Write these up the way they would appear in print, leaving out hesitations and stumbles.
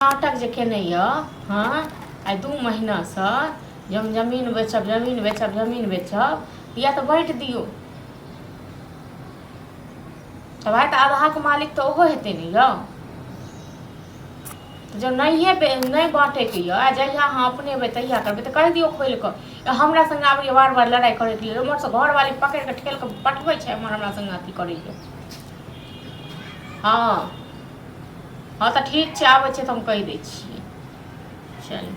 नाटक जे केने यऽ, हँ, आइ 2 महीनासँ जे हम जमीन बेचब, जमीन बेचब, जमीन बेचब, या तऽ बाँटि दियौ तऽ भाय, तऽ आधाके मालिक तऽ ओहो हेतै ने यौ। जब नहिए नहि बाँटैके यऽ आ जहिया अहाँ अपनेबै तहिया करबै, तऽ कहि दियौ खोलि कऽ। हमरा संगे आबैए बार बार लड़ाइ करैके लेल, उम्हरसँ घरवाली पकड़ि कऽ ठेल कऽ पठबै छै एम्हर हमरा संगे अथी करैए। हँ हँ, तऽ ठीक छै, आबै छै तऽ हम कहि दै छियै। चलू,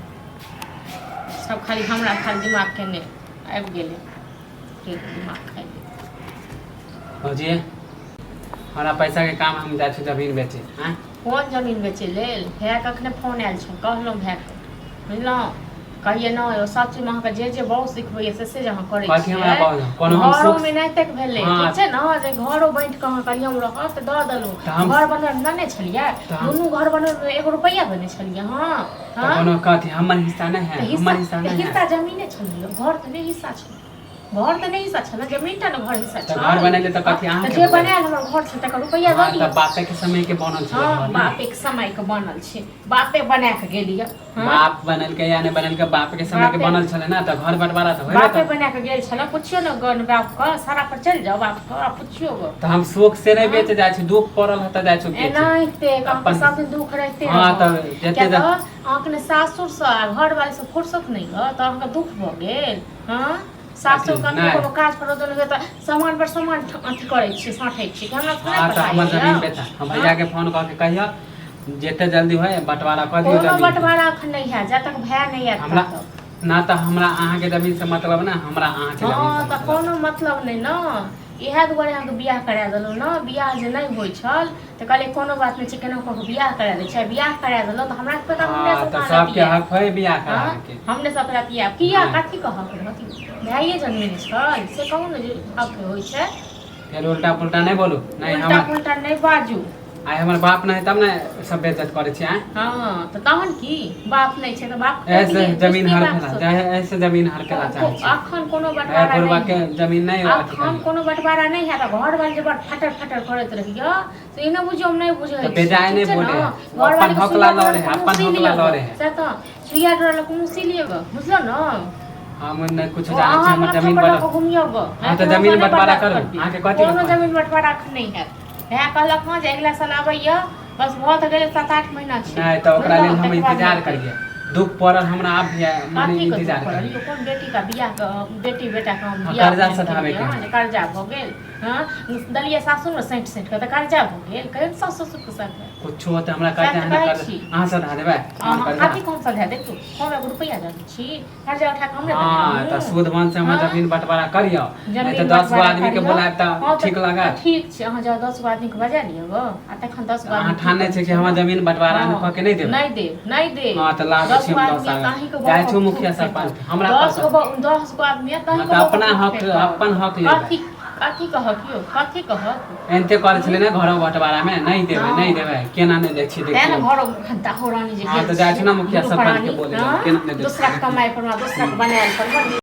सब खाली हमरा खाली दिमाग केने आबि गेलै, दिमाग खाइ। भौजी, हमरा पैसा के काम, हम जाइ छी जमीन बेचे। आँय? कोन जमीन बेचै लेल? भाय कखने फोन आयल छल, कहलहुँ भायके, बुझलहुँ? कहियै नहि, ओ सब चीजमे अहाँके जे जे बहुत सिखबैए से से जे अहाँ करै कथी हमरा छियै। बहुत कोनो हम सुख घरोमे नहि तक भेलै। ठीक छै ने, जे घरो बाँटि कऽ अहाँ कहियो रहत तऽ दऽ देलहुँ। घर बनबै देने छलियै? दुनू घर बनबैमे एगो रुपैआ देने छलियै? हँ। तऽ कोनो कथी हमर हिस्सा नहि है? हमर हिस्सा नहि है? हिस्सा जमीने छलै, घर तऽ नहि हिस्सा छलै। घर तऽ नहि हिस्सा छलै, जमीन टा ने घर हिस्सा तऽ घर छल। बनेले तऽ कथी तऽ अहाँके जे भेलै? बनायल हमर घर छै, तकर रुपैआ दऽ तऽ दिअ। बापे के समय के बनल छलै घर ने। बापे के समय के बनल छै, बापे बना कऽ गेल यऽ। हँ। बाप बनेलकै या नहि बनेलकै, बाप के समय के बापे बनल छलै ने, तऽ घर बंटवारा तऽ होबे बापे करतै। बना कऽ गेल छलै। पुछियौ ने गन बाप के, सारा पर चलि जाउ बाप के आ पुछियौ गो। तऽ हम शौक से नहि बेचे जाइ छी, दुख पड़ल है तऽ जाइ छी बेचे। एनाहिते अहाँके अपन सब दिन दुःख रहिते रहत। तऽ जते किया तऽ अहाँके ने सासुरसँ आ घरवालीसँ फुर्सत नहि यऽ तऽ अहाँके दुःख भऽ गेल। हँ, सासुर अथी कखनो नहि। कोनो काज पर रोजन तऽ सामान पर सामान अथी करै छी, साँठै छी कि हमरा थोड़े तऽ पता हमर यऽ। जमीन बेचा हम। भैया के फोन कऽ के कहियो, जते जल्दी होय बंटवारा कऽ दियौ कोनो जमीन के। बँटवारा एखन नहि हैत जा तक भाय नहि आयत हमरा तब। ना तऽ हमरा अहाँके जमीन से मतलब ना, हमरा अहाँके जमीन से तऽ मतलब। कोनो मतलब नहि ने, इएह दुआरे अहाँके बियाह करा देलहुँ ने। बियाह जे नहि होइ छल तऽ कहलियै कोनो बात नहि छै, केना कऽ कऽ बियाह करा दै छै। बियाह करा देलहुँ तऽ हमरा पता हमरे तऽ सबके सबके लतियाएब। हक होय बियाह कराबे के? हमरे सबके लतियाएब किया? नहि। कथी के हक रहत? भाइये जनमेने छल से कहू ने जे हक होइ छै। फेर उल्टा पुल्टा नहि बोलू नहि। उल्टा हमर पुल्टा नहि बाजू। आइ हमर बाप नहि है तब ने सब बेइज्जत करै छी आँय? हँ, तऽ तहन की, बाप नहि छै तऽ बाप ऐसे जमीन हड़पेला चाहे, ऐसे जमीन हड़पेला चाहे छी। अखन कोनो बंटवारा बुढ़बा नहि के जमीन नहि अथी अखन करियौ। कोनो बंटवारा नहि हैत। घर वाली जे बड़ फटर फटर करैत रहिय से ई नहि बुझियौ हम नहि बुझै तऽ छी। बेजाय ठीक नहि छै बोले ने? है। ओ घर अपन वाली के हक सुइया ला डोरा लड़े है, लऽ अपन मुसी हक ला लिअ लड़े है। से तऽ सुइया डोरा लऽ मुसी लिअ ग, बुझलौ ने? हम नहि कुछ ओ जानै छी, अहाँ हमर माथा जमीन पर लऽ बट कऽ घुमियौ ग। तऽ जमीन बंटवारा करू। अहाँके कथी के कोनो कहै? जमीन बंटवारा एखन नहि हैत। भाय कहलक हँ जे अगिला साल आबैया, बस भऽ तऽ गेलै, 7-8 महीना छै। नहि तऽ ओकरा लेल बुझलहुँ? हम तकर बाद इंतजार हेतै। करियै, दुख पड़ल हमरा आब भी है, माने कथी के दुख इंतजार पड़ल करियै। यौ? कोन बेटी का बियाह के, बेटी बेटा के हम बियाह कर्जा उपनयन सधाबे केलियै के हँ है। जे कर्जा भऽ गेल? हँ, देलियै सासुरमे सैंत सैंत कऽ तऽ कर्जा भऽ गेल? कहियौ ने सास ससुरके साथे। कुछो होतै, हमरा सएह कर्जा तऽ है ने कहै कर्जा छी। अहाँ सधा देबै हमर अहाँ कर्जा? कथी के हम सधा देब? हम एगो रुपैआ जानै छी? कर्जा उठा कऽ हमरे तऽ देने सूद बन से हमर जमीन बंटवारा करियौ, नहि तऽ जमीन 10 गो बंटवारा आदमी के करियौ। बोलायब तऽ ठीक तऽ लागत? ठीक छै, अहाँ जाउ, 10 गो आदमीके बजा लिअ गऽ आ तखन 10 गो अहाँ आदमी की ठानै कहै छै कि छै हमर ने? जमीन बंटवारा नहि कऽ के नहि देबै? नहि देब, नहि देब। तऽ लाबै 10 छी गो हम 10 आदमी तऽ अहींके जाइ बौआ छी मुखिया थूक सरपंच फेकत। हमरा 10 गो पर। 10 गो आदमी तऽ तऽ अहींके बौआ अपना थूक हक फेकत। अपन हक लेबै। कथी कथी कहक यौ, कथी कहक? एनते करै छलै ने घरो बंटवारा मे, नहि देबै, नहि देबै, केना नहि दै छियै? तें ने देखियौ। घरो घंटा हो रानी जे तऽ गेल जाइ छी छियै ने मुखिया दुनू सरपंच के प्राणी बोलै लए, केना नहि दै दोसराके छियै? कमाइ पर दोसराके बनायल पर बड़ नीक।